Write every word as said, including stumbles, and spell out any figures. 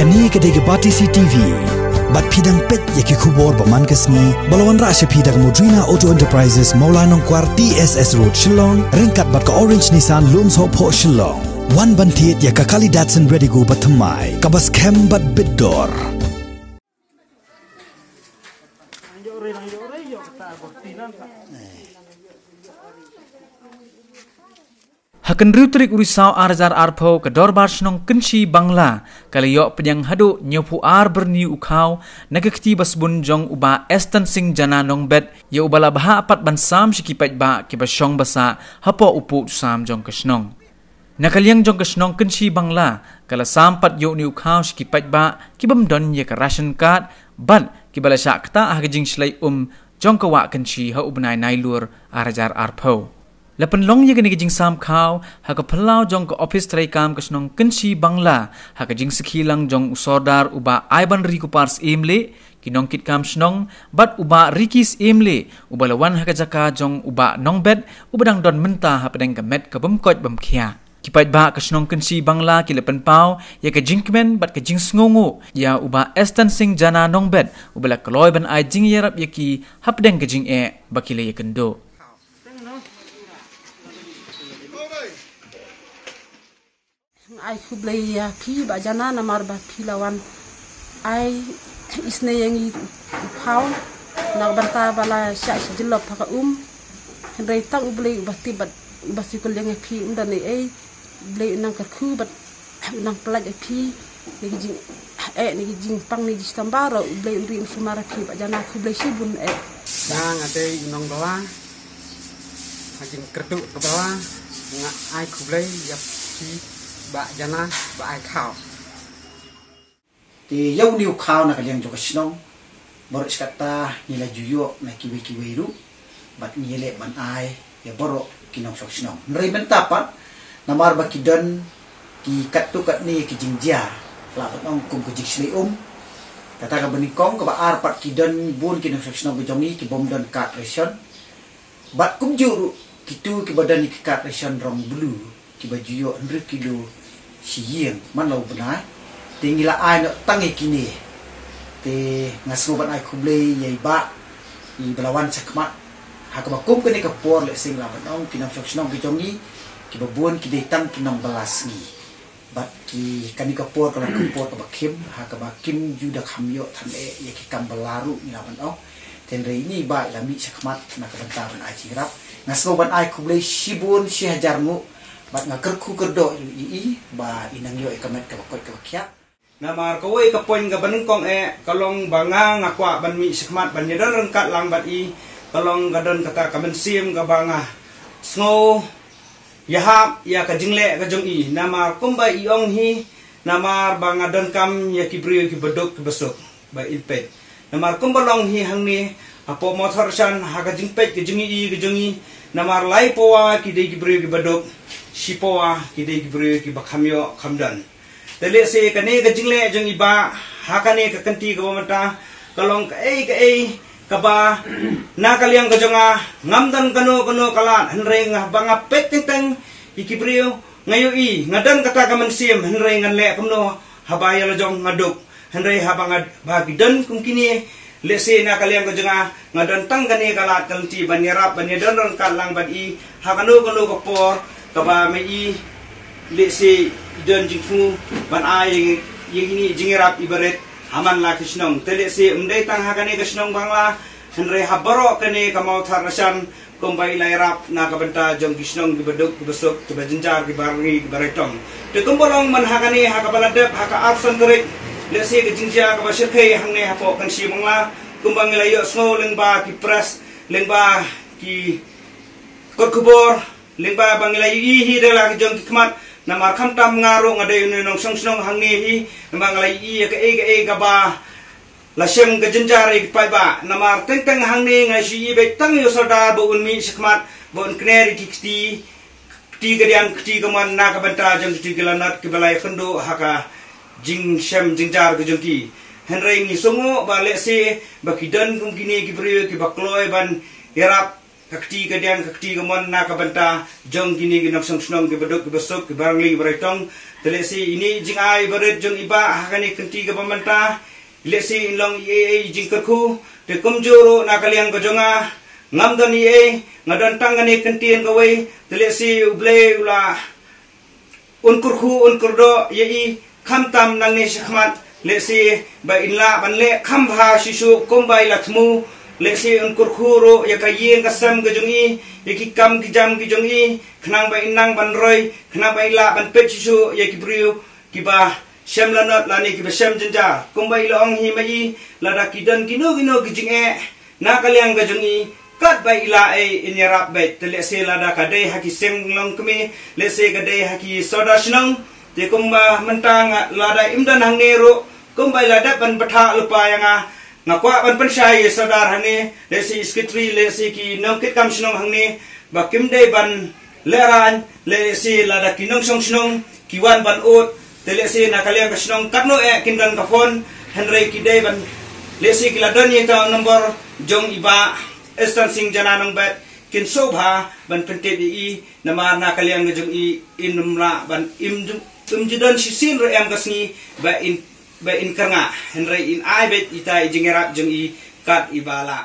Kane ka dei ka Batesi T V. Bad phi dang peit ïa ki khubor ba man ka sngi ba la wanrah sha phi da ka Modrina Auto Enterprises, Mawlai Nongkwar, T S S Road, Shillong, ryngkat bad ka Orange Nissan, Lumshyiap, Shillong. Wan ban thied ïa ka Kali Datsun Redigo ba thymmai, kaba skhem bad bit dor. Ha ka hynriew tarik u Risaw ar hajar arphew, ka Dorbar Shnong Kynshi Bangla ka la ïoh pdiang haduh hynñiewphew ar byrni u khaw na ka kti ba sbun jong u Bah Eston Singh Jana Nongbet, ïa uba la bhah pat ban sam sha ki paidbah kiba shong ba sah hapoh u puh u sam jong ka shnong. Na ka liang jong ka shnong Kynshi Bangla ka la sam pat ïa une u khaw sha ki paidbah ki bym don ïa ka ration card bad kiba la shah ktah ha ka jingshlei um jong ka wah Kynshi ha u bnai Nailur ar hajar arphew. La pynlong ïa kane ka jingsam khaw ha ka phyllaw jong ka ophis treikam ka shnong Kynshi Bangla, ha ka jingsakhi lang jong u Sordar u Bah Aibanrikupar Syiemlieh, ki nongkitkam shnong bad u Bah Ricky Syiemlieh uba la wan ha ka jaka jong u Bah Nongbet uba dang don mynta hapdeng ka met ka bym koit bym khiah. Ki paidbah ka shnong Kynshi Bangla ki la pynpaw ïa ka jingkmen bad ka jingsngewnguh ïa u Bah Eston Singh Jana Nongbet uba la kloi ban ai jingïarap ïa ki hapdeng ka jingeh ba ki la ïakynduh. Ai khublei ïa phi Bah Jana namar ba phi la wan ai isynei ïa ngi u khaw na ka bynta ba la shah shi jyllop ha ka um. Hynrei tang U Blei uba tip bad uba sngewkhuslai ïa phi, um don ei ei. U Blei un nang kyrkhu bad un nang pyllait ïa phi na ki jingeh, na ki jingpang, na ki jingshitom baroh. U Blei un ri un sumar ïa phi Bah Jana, khublei shibun eh. Nga nga dei u nongbylla ha jingkyrduh ka bylla, nga ai khublei ïa phi Bah Jana ba ai khaw. Te ïa une u khaw na ka liang jong ka shnong baroh shi katta ngi la ju ïoh na kiwei kiwei ruh bad ngi leh ban ai ïa baroh ki nongshong shnong. Hynrei mynta pat namar ba ki don ki katto katne ki jingjia, lah ban ong kum ka jingshlei um. Kata kaba nyngkong, kaba ar pat ki don bun ki nongshong shnong ka jong ngi ki bym don card ration. Bad kumjuh ruh kito kiba don ïa ki card ration rong blue kiba ju ïoh hynriew kilo shi ïing man la u bnai. Te ngi la ai noh tang ïa kine. Te nga sngew ban ai khublei ïa i bah iba la wan shakhmat. Ha kaba kum kane ka por lehse ngi lah ban ong ki nongshong shnong ki jong ngi kiba bun ki dei tang ki nongbylla sngi. Bad ki kane ka por ka long ka por kaba khim, ha kaba kim ju da kham ïoh than eh ïa ki kam bylla ruh ngi lah ban ong. Hynrei ine i bah i la mih shakhmat na ka bynta ban ai jingïarap. Nga sngew ban ai khublei shibun shi hajar nguh bad nga kyrkhu kyrdoh ïa i ba i nang ïoh ïa ka met kaba koit kaba khiah. Namar kawei ka point kaba nyngkong eh ka long ba nga nga kwah ban mih shakhmat ban ïadon ryngkat lang bad i, ka long ka don kata ka mynsiem kaba nga sngew ïahap ïa ka jingleh ka jong i, namar kumba i ong hi, namar ba nga donkam ïa ki briew kiba duk kiba suk ba in peit. Namar kumba long hi hangne hapoh Mawthadraishan ha ka jingpeit ka jong i ka jong i, namar lai pawa ki dei ki briew kiba duk, shi pawa ki dei ki briew kiba kham ïoh kham don. Te lehse kane ka jingleh jong i bah ha kane ka kynti kaba mynta ka long kaei kaei kaba na ka liang ka jong nga ngam don kano kano ka lad, hynrei nga ba nga peit teng teng ïa ki briew nga ïohi nga don kata ka mynsiem, hynrei ngan leh kumno haba ïa la jong nga duk. Hynrei haba nga ba ki don kum kine, lehse na ka liang ka jong nga nga don tang kane ka lad ka lynti ban ïarap ban ïadon ryngkat lang bad i ha kano kano ka por kaba ma i lehse i don jingthmu ban ai ïa kine i jingïarap iba rit ha man la ki shnong. Te lehse ym dei tang ha kane ka shnong Bangla, hynrei ha baroh kane ka Mawthadraishan kumba i la ïarap na ka bynta jong ki shnong kiba duk kiba suk kiba jynjar kiba rngi kiba raitong. Te kumba long man ha kane ha kaba la dep ha ka arphew san tarik, lehse ka jingjia kaba shyrkhei hangne hapoh Kynshi Bangla, kumba ngi la ïohsngew lyngba ki press, lyngba ki kot khubor, lyngba ba ngi la ïohi hi da la ki jong ki khmat. Namar khamtam nga ruh nga dei une u nongshong shnong hangne hi, namar nga la ïohi ïa kaei kaei kaba la shem ka jynjar ïa ki paidbah. Namar teng teng hangne nga shu ïohi beit tang ïa u Sordar ba un mih shakhmat ba un kner ïa ki kti, kti kadiang kti kamon na ka bynta jong kito ki lanot kiba la ïakynduh ha ka jingshem jynjar ka jong ki. Hynrei ngi sngew ba lehse ba ki don kum kine ki briew kiba kloi ban ïarap ka kti kadiang ka kti kamon na ka bynta jong kine ki nongshong shnong kiba duk kiba suk kiba rangli kiba raitong. Te lehse ine i jingai barit jong i bah ha kane ka kynti kaba mynta, lehse in long i ei ei i jingkyrkhu. Te kumjuh ruh na ka liang ka jong nga, ngam don i ei, nga don tang kane ka ktien kawei. Te lehse U Blei u la un kyrkhu un kyrdoh ïa i, khamtam nangne shakhmat, lehse ba in lah ban leh kham bha shisha kumba i la thmu. Lehse un kyrkhu ruh ïa ka ïing ka sem ka jong i, ïa ki kam ki jam ki jong i, khnang ba in nang ban roi, khnang ba in lah ban peit shisha ïa ki briew kiba shem lanot lane kiba shem jynjar. Kumba i la ong hi ma i, lada ki don kino kino ki jingeh na ka liang ka jong i, katba i lah ei in ïarap beit. Te lehse lada ka dei ha ki seng longkmie, lehse ka dei ha ki sordar shnong. Te kumba mynta nga, lada im don hangne ruh, kumba i la dep ban bthah lypa ïa nga, nga kwah ban pynshai ïa sordar hangne, lehse secretary, lehse ki nongkitkam shnong hangne, ba kim dei ban lehraiñ, lehse lada ki nongshong shnong ki wan ban ud, te lehse na ka liang ka shnong katno eh kin don ka phone, hynrei ki dei ban, lehse ki la don ïa ka number jong i bah Eastern Singh Jana Nongbet, kin sngewbha ban pyntip ïa i, namar na ka liang ka jong i in ym lah ban im ju-, im ju don shisien ruh em ka sngi ba in, ba in kyrngah, hynrei in ai beit ita i jingïarap jong i kat iba lah.